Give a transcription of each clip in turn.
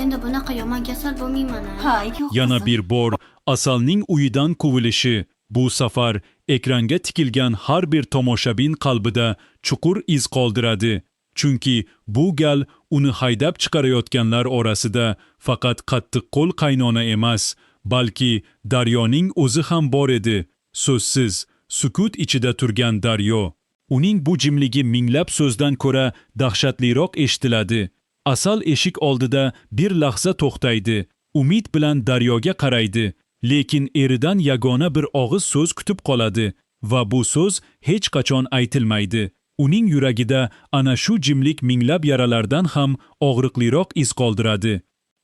Endi bunaqa yomon kasal bo'lmayman a. Ha, yo'q, Yana qizim. bir bor Asalning uyidan quvilishi bu safar ekranga tikilgan har bir tomoshabin qalbida chuqur iz qoldiradi. Chunki bu gal uni haydab chiqarayotganlar orasida faqat qattiqqo'l qaynona emas, balki Daryoning o'zi ham bor edi. So'zsiz, sukut ichida turgan Daryo. Uning bu jimligi minglab so'zdan ko'ra dahshatliroq eshitiladi. Asal eshik oldida bir lahza to'xtaydi, umid bilan Daryoga qaraydi, lekin eridan yagona bir og'iz so'z kutib qoladi va bu so'z hech qachon aytilmaydi. Uning yuragida ana shu jimlik minglab yaralardan ham og'riqliroq iz qoldiradi.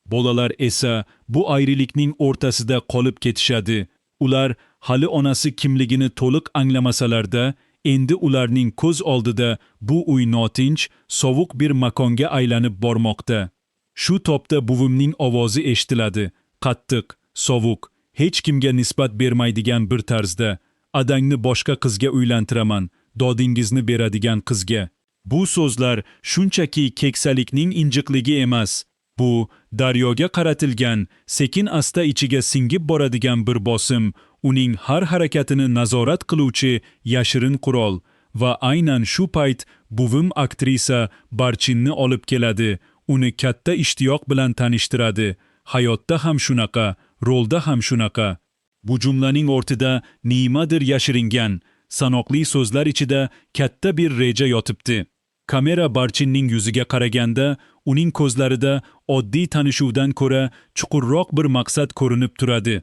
Bolalar esa bu ayrilikning o'rtasida qolib ketishadi. Ular hali onasi kimligini to'liq anglamasalarda, endi ularning ko'z oldida bu uy notinch, sovuq bir makonga aylanib bormoqda. Shu topda buvimning ovozi eshitiladi. Qattiq, sovuq, hech kimga nisbat bermaydigan bir tarzda. "Adangni boshqa qizga uylantiraman, dodingizni beradigan qizga." Bu so'zlar shunchaki keksalikning injiqligi emas. Bu Daryoga qaratilgan, sekin asta ichiga singib boradigan bir bosim, uning har harakatini nazorat qiluvchi yashirin qurol. Va aynan shu payt buvim aktrisa Barchinni olib keladi, uni katta ishtiyoq bilan tanishtiradi. "Hayotda ham shunaqa, rolda ham shunaqa." Bu jumlaning ortida nimadir yashiringan, sanoqli so'zlar ichida katta bir reja yotibdi. Kamera Barchinning yuziga qaraganda, uning ko'zlarida oddiy tanishuvdan ko'ra chuqurroq bir maqsad ko'rinib turadi.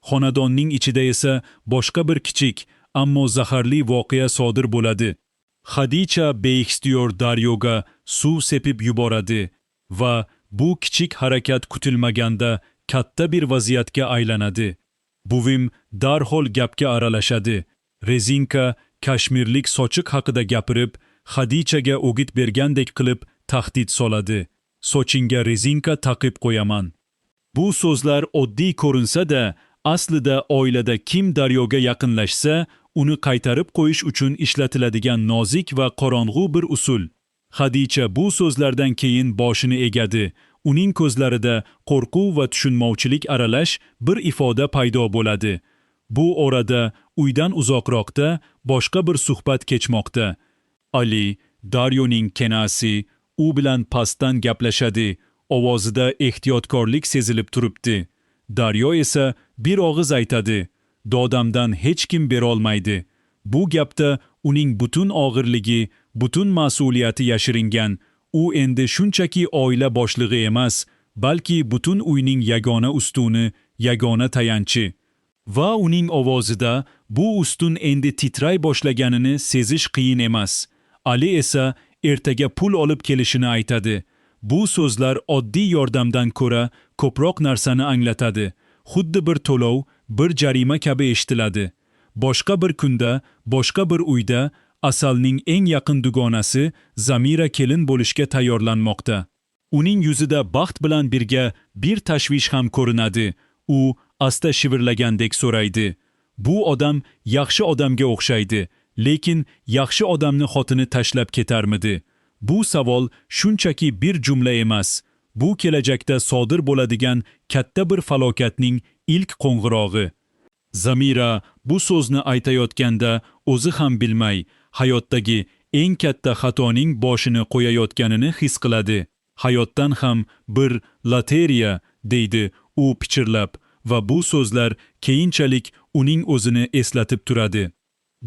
Xonadonning ichida esa boshqa bir kichik, ammo zaharli voqea sodir bo'ladi. Xadicha beixtiyor Daryoga suv sepib yuboradi va bu kichik harakat kutilmaganda katta bir vaziyatga aylanadi. Buvim darhol gapga aralashadi. Rezinka, kashmirlik sochiq haqida gapirib, Xadichaga o'git bergandek qilib tahdid soladi. "Sochingga rezinka taqib qo'yaman." Bu so'zlar oddiy ko'rinsa-da, aslida oilada kim Daryoga yaqinlashsa, uni qaytarib qo'yish uchun ishlatiladigan nozik va qorong'u bir usul. Xadicha bu so'zlardan keyin boshini egadi. Uning ko'zlarida qo'rquv va tushunmovchilik aralash bir ifoda paydo bo'ladi. Bu orada uydan uzoqroqda boshqa bir suhbat kechmoqda. Ali, Daryoning kenasi, u bilan pastdan gaplashadi. Ovozida ehtiyotkorlik sezilib turibdi. Daryo esa bir og'iz aytadi: "Dodamdan hech kim berolmaydi." Bu gapda uning butun og'irligi, butun mas'uliyati yashiringan. U endi shunchaki oila boshlig'i emas, balki butun uyning yagona ustuni, yagona tayanchi. Va uning ovozida bu ustun endi titray boshlaganini sezish qiyin emas. Ali esa ertaga pul olib kelishini aytadi. Bu so'zlar oddiy yordamdan ko'ra ko'proq narsani anglatadi. Xuddi bir to'lov, bir jarima kabi eshitiladi. Boshqa bir kunda, boshqa bir uyda Asalning eng yaqin dugonasi Zamira kelin bo'lishga tayyorlanmoqda. Uning yuzida baxt bilan birga bir tashvish ham ko'rinadi. U asta shivirlagandek so'raydi: "Bu odam yaxshi odamga o'xshaydi, lekin yaxshi odamni xotini tashlab ketarmidi?" Bu savol shunchaki bir jumla emas. Bu kelajakda sodir bo'ladigan katta bir falokatning ilk qo'ng'irog'i. Zamira bu so'zni aytayotganda o'zi ham bilmay hayotdagi eng katta xatoning boshini qo'yayotganini his qiladi. "Hayotdan ham bir loteriya", deydi u pichirlab va bu so'zlar keyinchalik uning o'zini eslatib turadi.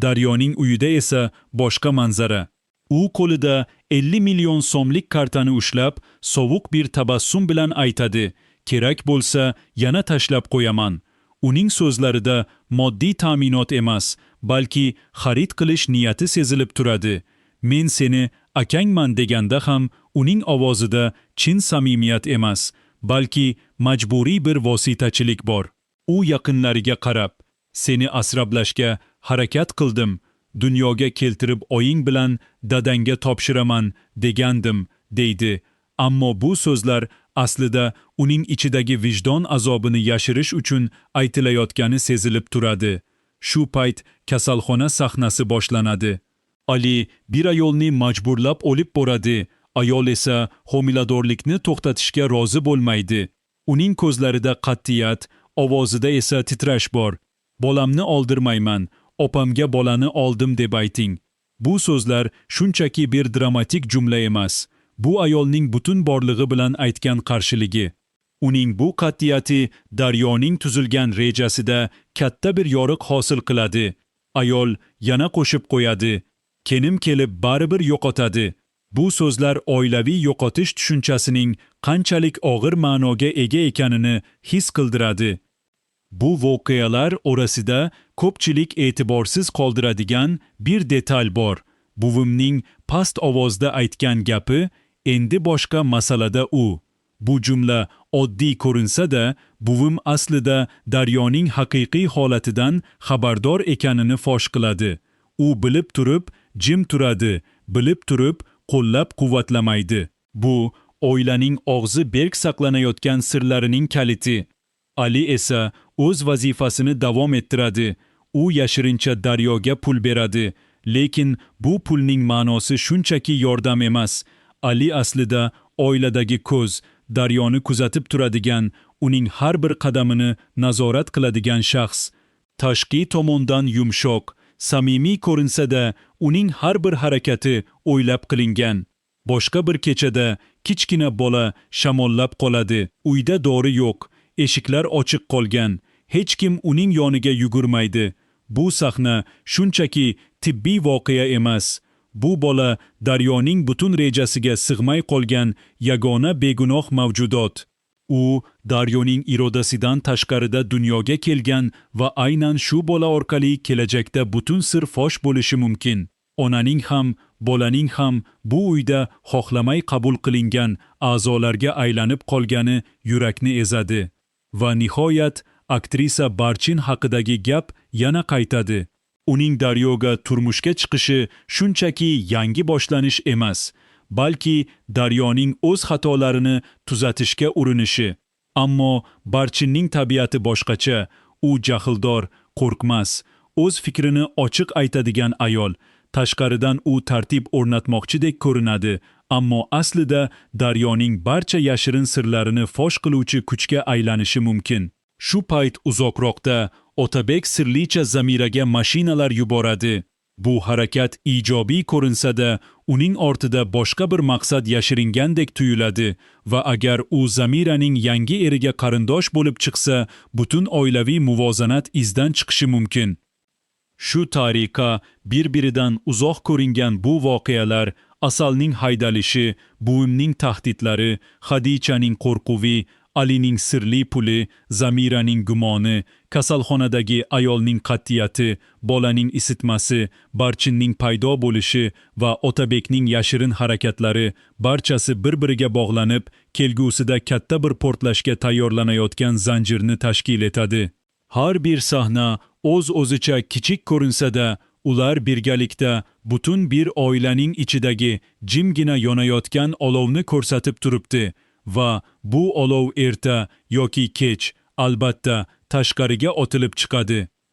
Daryoning uyida esa boshqa manzara. U qo'lida 50 million so'mlik kartani ushlab, sovuq bir tabassum bilan aytadi: "Kerak bo'lsa, yana tashlab qo'yaman." Uning so'zlarida moddiy ta'minot emas, balki xarid qilish niyati sezilib turadi. "Men seni akangman" deganda ham uning ovozida chin samimiyat emas, balki majburiy bir vositachilik bor. U yaqinlariga qarab, "Seni asrablashga harakat qildim, dunyoga keltirib oying bilan dadangga topshiraman degandim", deydi. Ammo bu so'zlar aslida uning ichidagi vijdon azobini yashirish uchun aytilayotgani sezilib turadi. Shu payt kasalxona sahnasi boshlanadi. Ali bir ayolni majburlab olib boradi. Ayol esa homiladorlikni to'xtatishga rozi bo'lmaydi. Uning ko'zlarida qat'iyat, ovozida esa titrash bor. Bolamni oldirmayman, opamga bolani oldim deb ayting. Bu so'zlar shunchaki bir dramatik jumla emas. Bu ayolning butun borlig'i bilan aytgan qarshiligi. Uning bu qat'iyati Daryoning tuzilgan rejasida katta bir yoriq hosil qiladi. Ayol yana qo'shib qo'yadi: Kenim kelib baribir yo'qotadi. Bu so'zlar oilaviy yo'qotish tushunchasining qanchalik og'ir ma'noga ega ekanini his qildiradi. Bu voqealar orasida ko'pchilik e'tiborsiz qoldiradigan bir detal bor. Buvimning past ovozda aytgan gapi: "Endi boshqa masalada u." Bu jumla oddiy ko'rinsa-da, buvim aslida Daryoning haqiqiy holatidan xabardor ekanini fosh qiladi. U bilib turib, jim turadi, bilib turib, qo'llab-quvvatlamaydi. Bu, oilaning og'zi berk saqlanayotgan sirlarining kaliti. Ali esa o'z vazifasini davom ettiradi. U yashirincha Daryoga pul beradi. Lekin bu pulning ma'nosi shunchaki yordam emas. Ali aslida oiladagi ko'z, Daryoni kuzatib turadigan, uning har bir qadamini nazorat qiladigan shaxs. Tashqi tomondan yumshoq, samimiy ko'rinsa-da, uning har bir harakati o'ylab qilingan. Boshqa bir kechada kichkina bola shamollab qoladi. Uyda dori yo'q, eshiklar ochiq qolgan. Hech kim uning yoniga yugurmaydi. Bu sahna shunchaki tibbiy voqea emas. Bu bola Daryoning butun rejasiga sig'may qolgan yagona begunoh mavjudot. U Daryoning irodasidan tashqarida dunyoga kelgan va aynan shu bola orqali kelajakda butun sir fosh bo'lishi mumkin. Onaning ham, bolaning ham bu uyda xohlamay qabul qilingan a'zolarga aylanib qolgani yurakni ezadi. Va nihoyat aktrisa Barchin haqidagi gap yana qaytadi. Uning Daryoga turmushga chiqishi shunchaki yangi boshlanish emas, balki Daryoning o'z xatolarini tuzatishga urinishi. Ammo Barchinning tabiati boshqacha. U jahldor, qo'rqmas, o'z fikrini ochiq aytadigan ayol. Tashqaridan u tartib o'rnatmoqchidek ko'rinadi, ammo aslida Daryoning barcha yashirin sirlarini fosh qiluvchi kuchga aylanishi mumkin. Shu payt uzoqroqda Otabek sirlicha Zamiraga mashinalar yuboradi. Bu harakat ijobiy ko'rinsa-da, uning ortida boshqa bir maqsad yashiringandek tuyuladi va agar u Zamiraning yangi eriga qarindosh bo'lib chiqsa, butun oilaviy muvozanat izdan chiqishi mumkin. Shu tariqa bir-biridan uzoq ko'ringan bu voqealar: Asalning haydalishi, buvimning tahdidlari, Hadichaning qo'rquvi, Alining sirli puli, Zamiraning gumoni, kasalxonadagi ayolning qat'iyati, bolaning isitmasi, Barchinning paydo bo'lishi va Otabekning yashirin harakatlari barchasi bir-biriga bog'lanib, kelgusida katta bir portlashga tayyorlanayotgan zanjirni tashkil etadi. Har bir sahna o'z-o'zicha kichik ko'rinsa-da, ular birgalikda butun bir oilaning ichidagi jimgina yonayotgan olovni ko'rsatib turibdi va bu olov erta yoki kech albatta tashqariga otilib chiqadi.